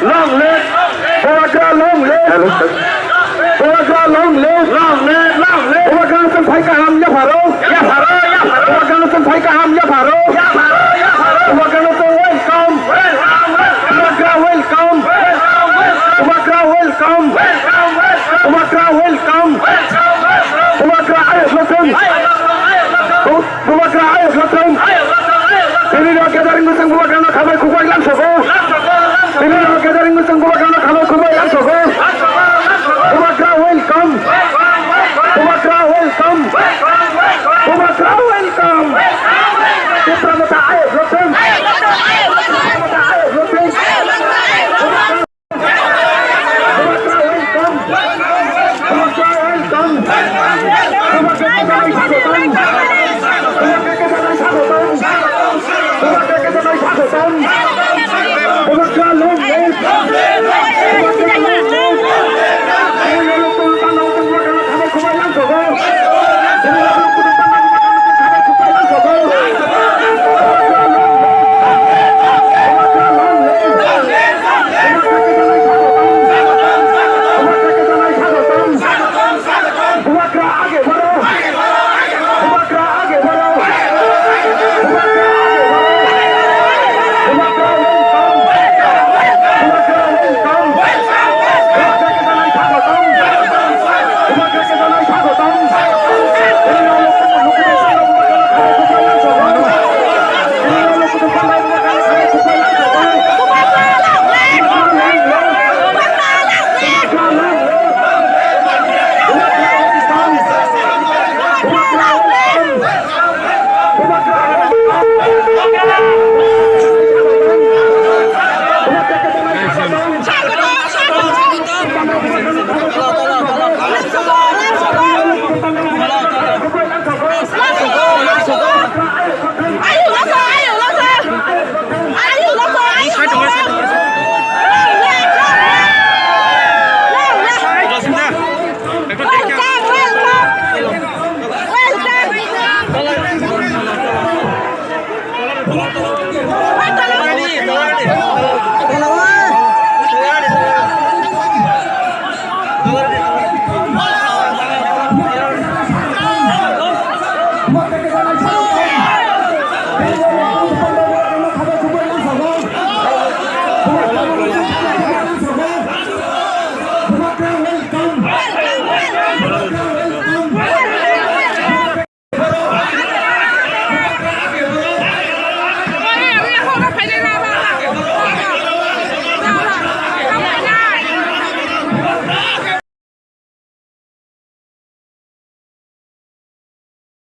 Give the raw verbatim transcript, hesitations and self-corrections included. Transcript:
Long live! Bubagra long live! Bubagra long live! Long live! Long live! Bubagra chwng phai kaham yapharo! Yapharo! Yapharo! Bubagra chwng phai kaham yapharo! Yapharo! Yapharo! Bubagra chwng welcome! Welcome! Welcome! Bubagra welcome! Welcome! Welcome! Welcome! Bubagra welcome! Welcome! Welcome! Bubagra welcome! Welcome! Welcome! Bubagra ayuk lotong! Ayuk lotong! Ayuk lotong! Bu-, Bubagra ayuk lotong! Ayuk lotong! Ayuk lotong! Bini rok gathering bwswng Bubagrano khabai khukbai langsogo. Bini rok gathering bwswng Bubagrano khabai khukbai langsogo. Bubagra welcome. Bubagra welcome. Bubagra welcome. Tipra Motha ayuk lotong. Tipra Motha ayuk lotong.